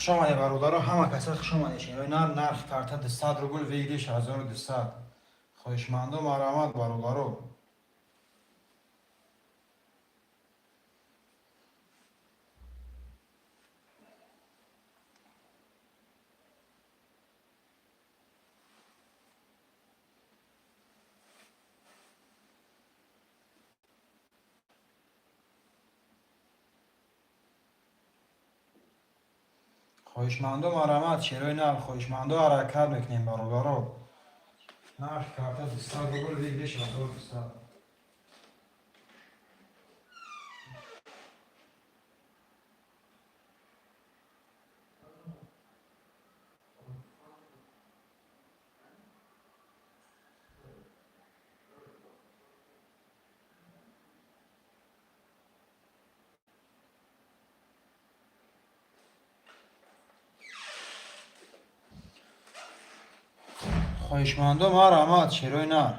Хуш омадед, бародаро, ҳама каса хуш омадед. Шерои нар, нархи карта 200 рубл, выигрыш 1200. Хоҳишмандо, марҳамат, бародаро. Хоҳишмандо, марҳамат, шерои нар, хоҳишмандо, ҳаракат мекунем, бародаро. Нархи карта 200 рубл, выигрыш 1200. Хоҳишмандо, марҳамат, шерои нар.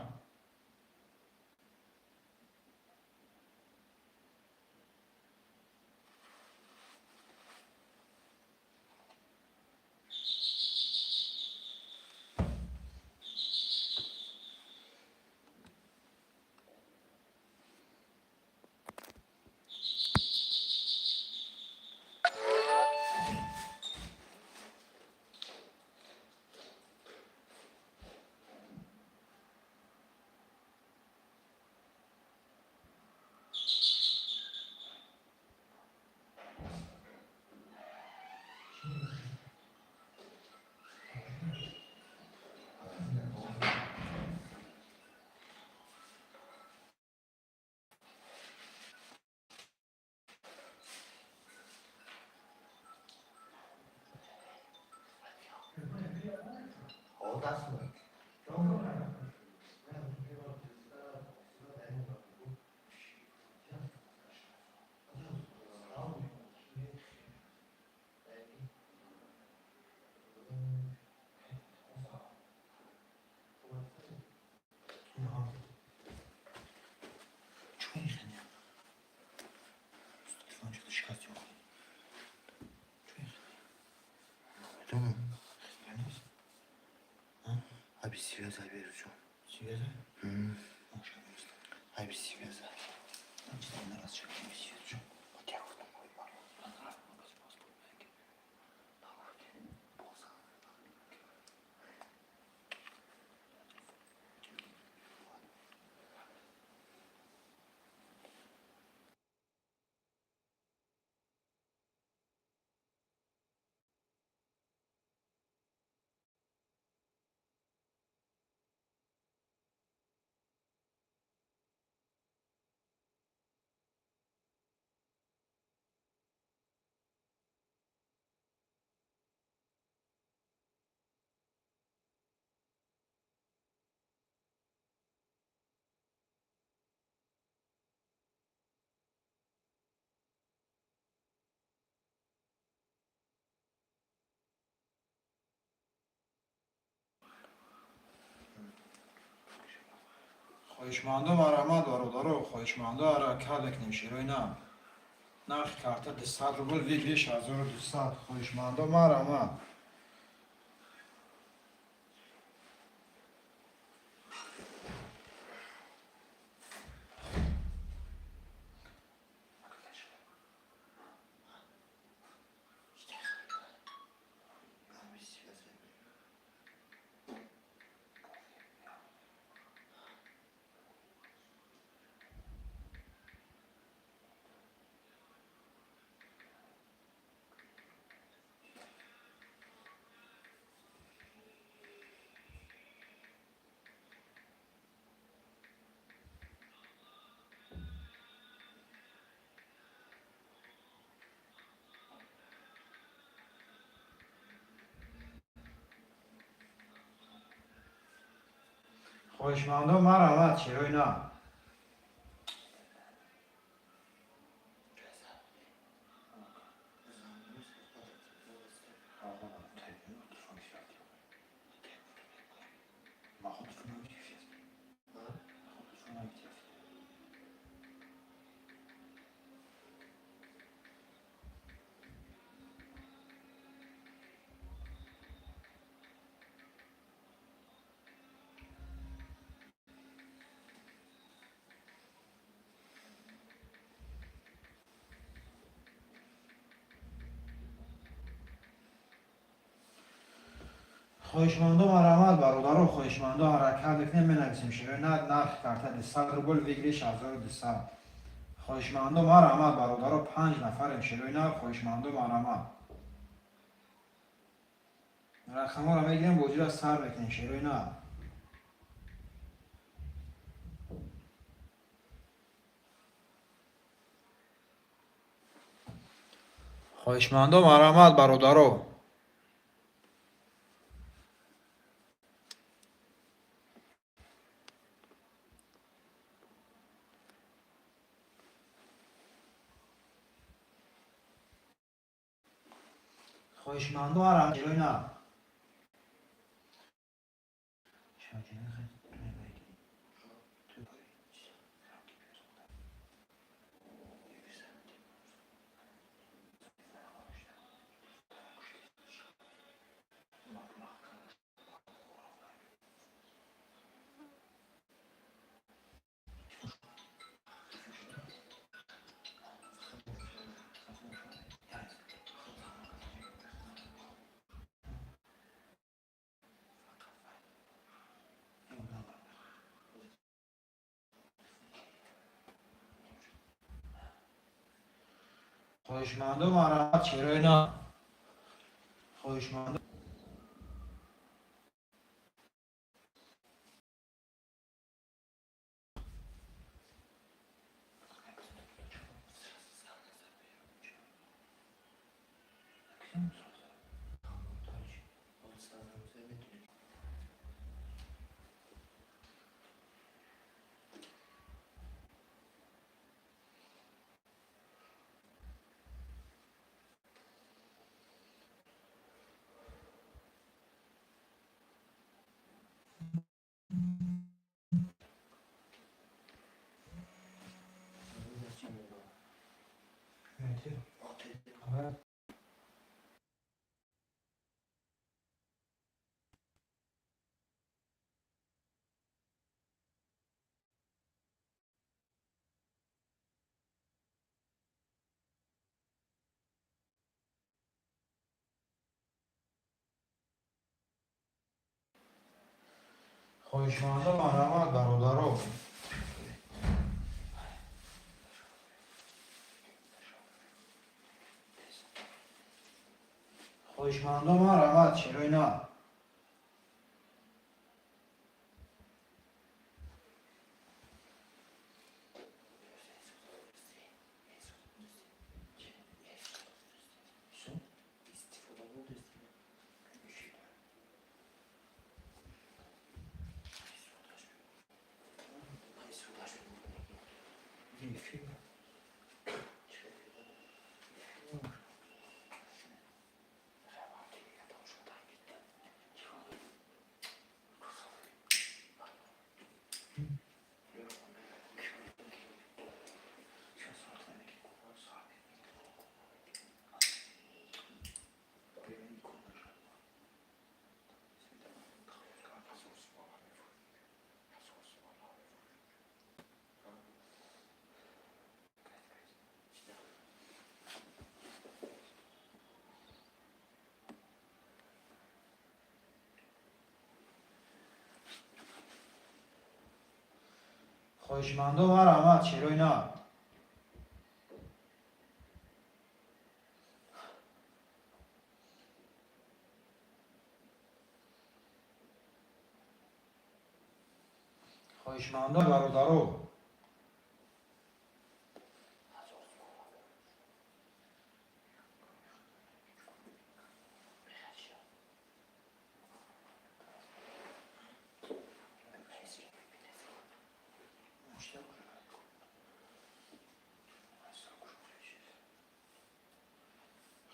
Медонам. Аби связа беручон. Связа? М. Аби связа. Хоҳишмандо, марҳамат, бародаро, хоҳишмандо, ҳаракат мекунем, шерои нар. Нархи карта 200 рубл, выигрыш 1200. Хоҳишмандо, марҳамат. Аби связа. Хоҳишмандо, марҳамат, шерои нар. Хоҳишмандо, марҳамат, бародаро, хоҳишмандо, ҳаракат мекунем, менависем шерои на. Нархи карта 200 рубл, выигрыш 1200. Хоҳишмандо, марҳамат, бародаро, панҷ нафарем, шерои на. Хоҳишмандо, марҳамат, рақамҳоро мегирем, бозиро сар мекунем, шерои на. Хоҳишмандо, марҳамат, бародаро. Хоҳишмандо, марҳамат, шерои на. Хоҳишмандо, марҳамат, шерои на. Хоҳишмандо. Evet. Хоҳишмандо, марҳамат, бародаро. Хоҳишмандо, марҳамат, шерои на. Хоҳишмандо, марҳамат, шерои на. Хоҳишмандо, бародаро.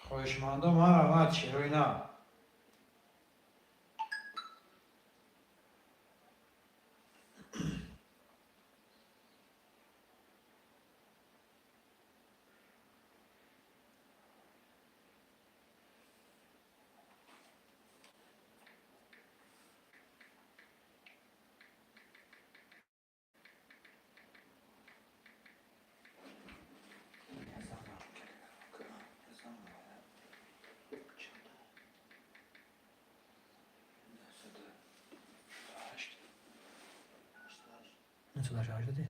Хоҳишмандо, марҳамат, шерои на. 880.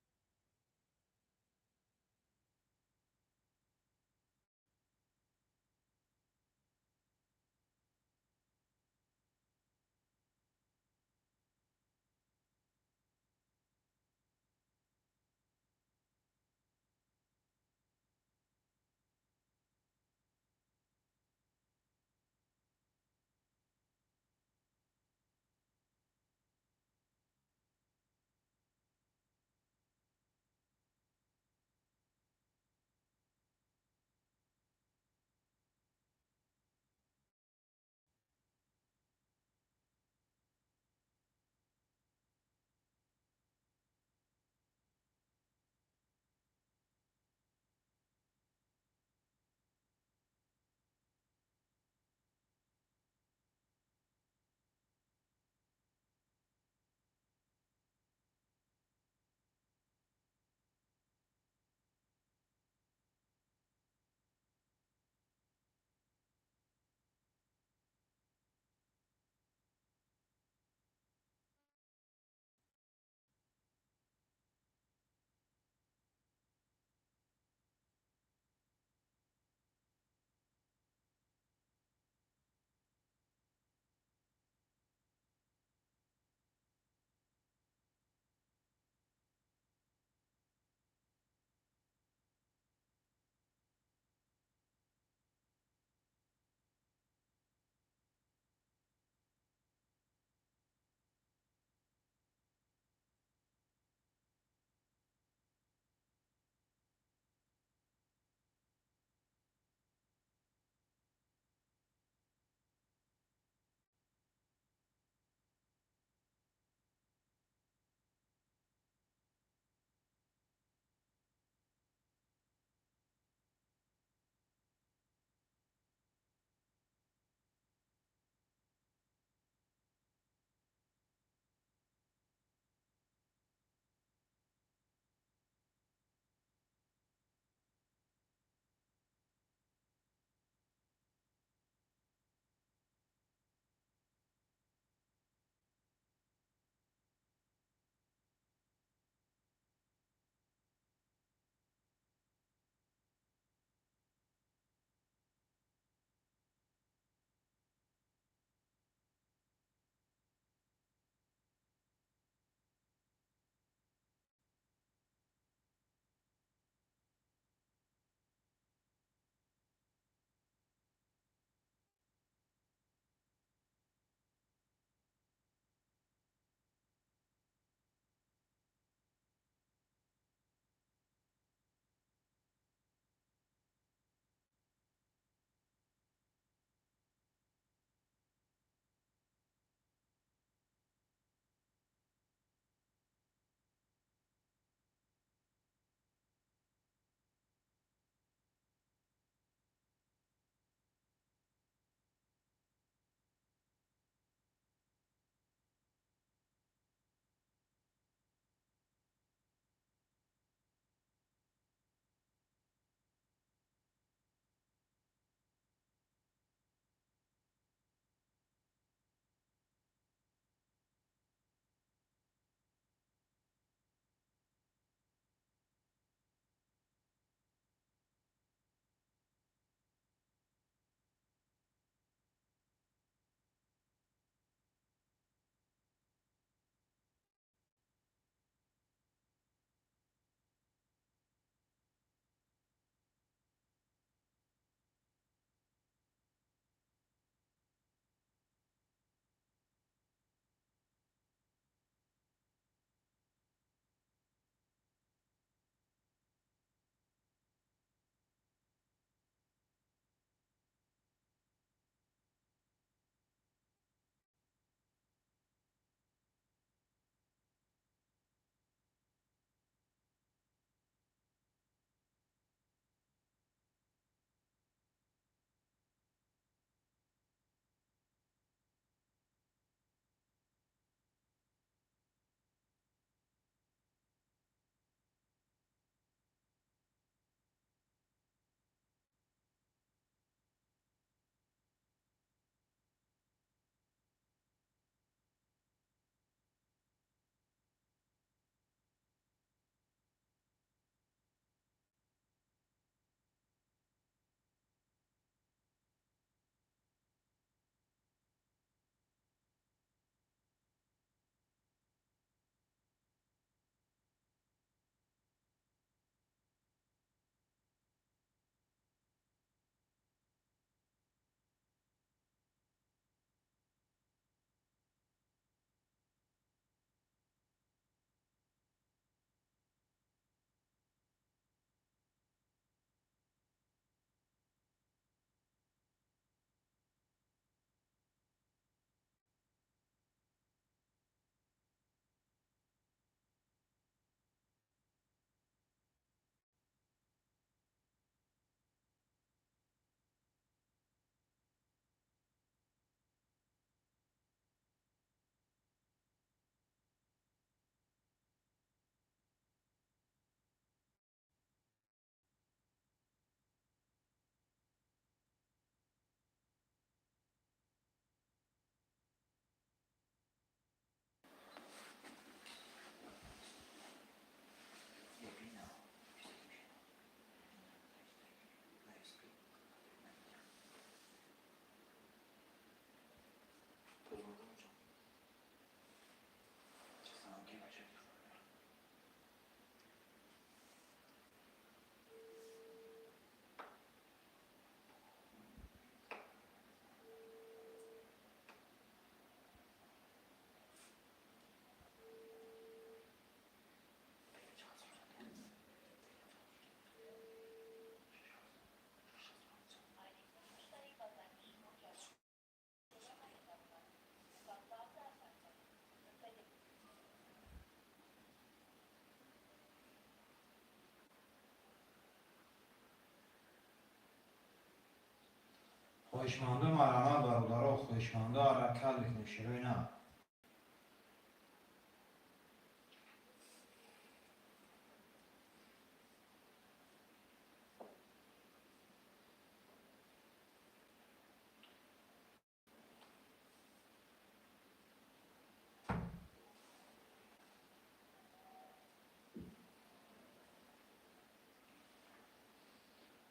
Хоҳишмандо марҳамат, бародаро, хоҳишмандо, ҳаракат мекунем, шерои на.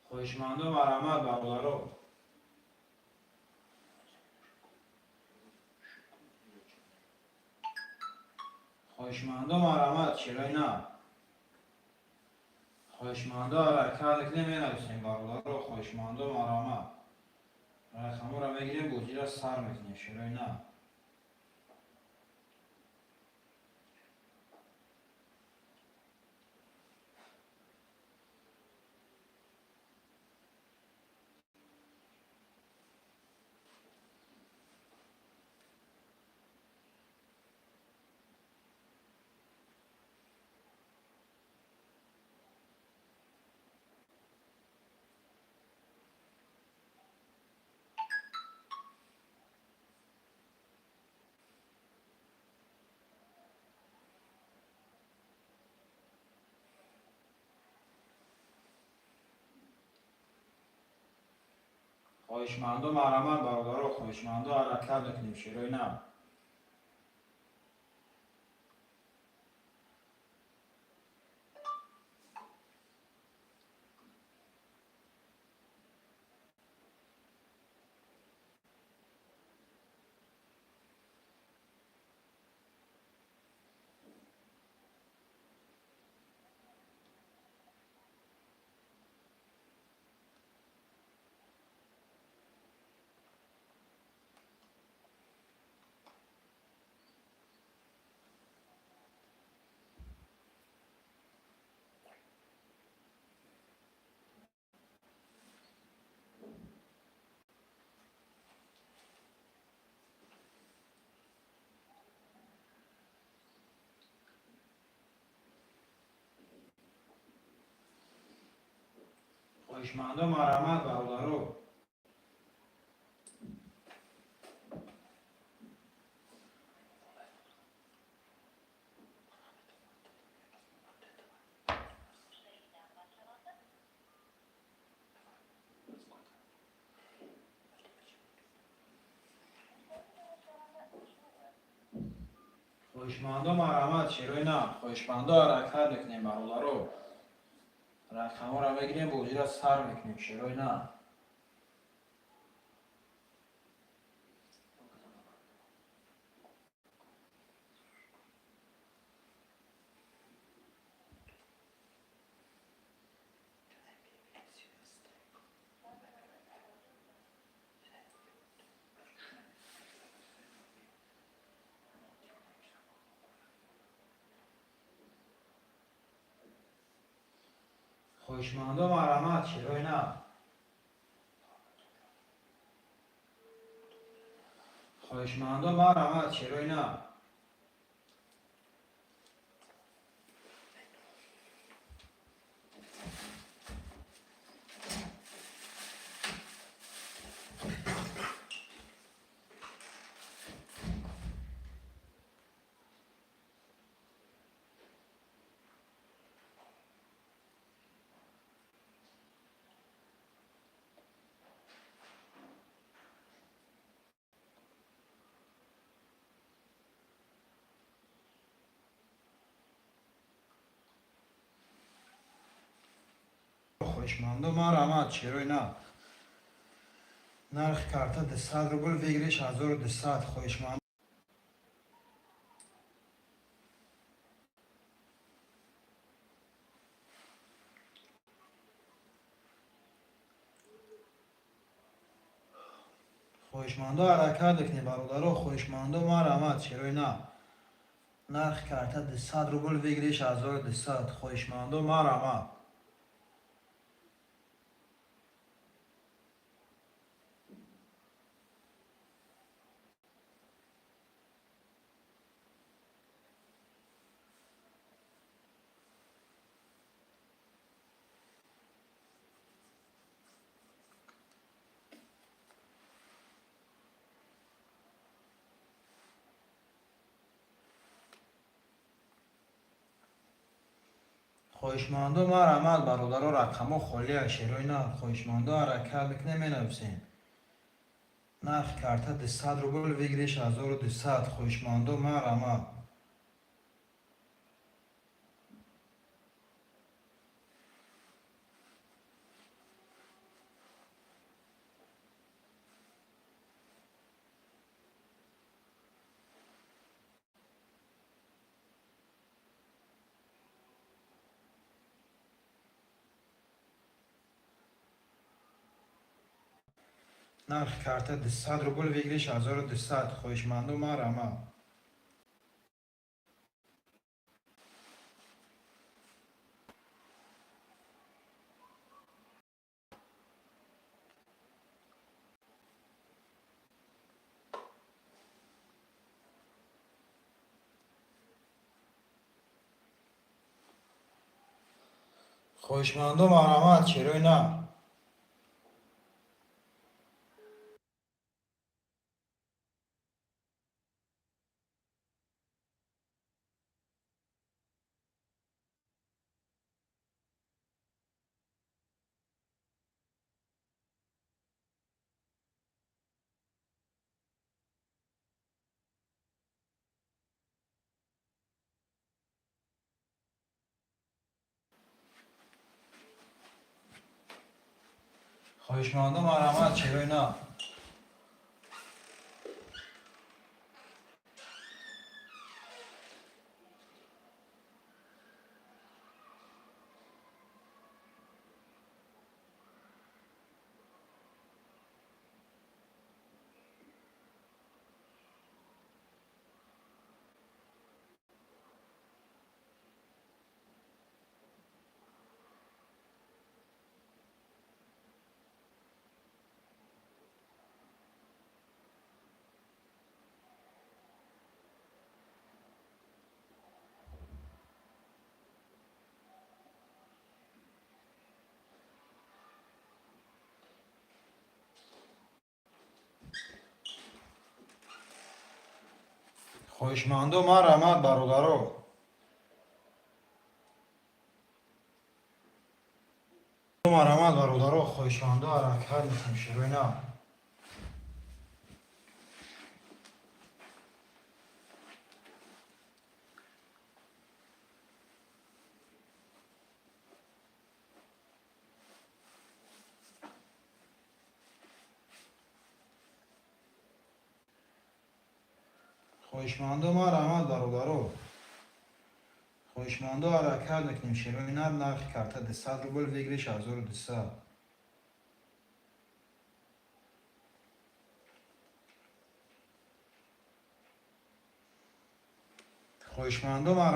Хоҳишмандо марҳамат, бародаро. Хоҳишмандо марҳамат, шерои на. Хоҳишмандо ҳаракат мекунем, менависем, бародаро, хоҳишмандо марҳамат. Рақамҳоро мегирем, бозиро сар мекунем, шерои на. Хоҳишмандо марҳамат, бародаро, хоҳишмандо, ҳаракат мекунем, шерои на. Хоҳишмандо марҳамат, бародаро. Хоҳишмандо марҳамат, шерои на. Хоҳишмандо ҳаракат мекунем, бародаро. Рақамҳоро мегирем, бозиро сар мекунем, шерои на. Хоҳишмандо марҳамат, шерои на. Хоҳишмандо марҳамат, шерои на. Хоҳишмандо марҳамат, шерои на. Нархи карта 200 рубл, выигрыш 1200. Хоҳишманд хоҳишмандо ҳаракат мекунем, бародаро, хоҳишмандо марҳамат, шерои на. Нархи карта 200 рубл, выигрыш 1200. Хоҳишмандо марҳамат. Хоҳишмандо, марҳамат, бародаро, рақамҳо холия, шерои нар. Хоҳишмандо, ҳаракат мекунем, менависем. Нархи карта 200 рубл, выигрыш 1200. Хоҳишмандо, марҳамат. Нархи карта 200 рубл, выигрыш 1200. Хоҳишмандо, марҳамат. Хоҳишмандо, марҳамат, шерои нар. Хоҳишмандо, марҳамат, шерои нар. Хоҳишмандо, марҳамат, бародаро. Марҳамат, бародаро, хоҳишмандо, ҳаракат мекунем, шерои нар. Хоҳишмандо, марҳамат, бародаро. Хоҳишмандо, ҳаракат мекунем, шерои нар. Нархи карта 200 рубл, выигрыш 1200. Хоҳишмандо.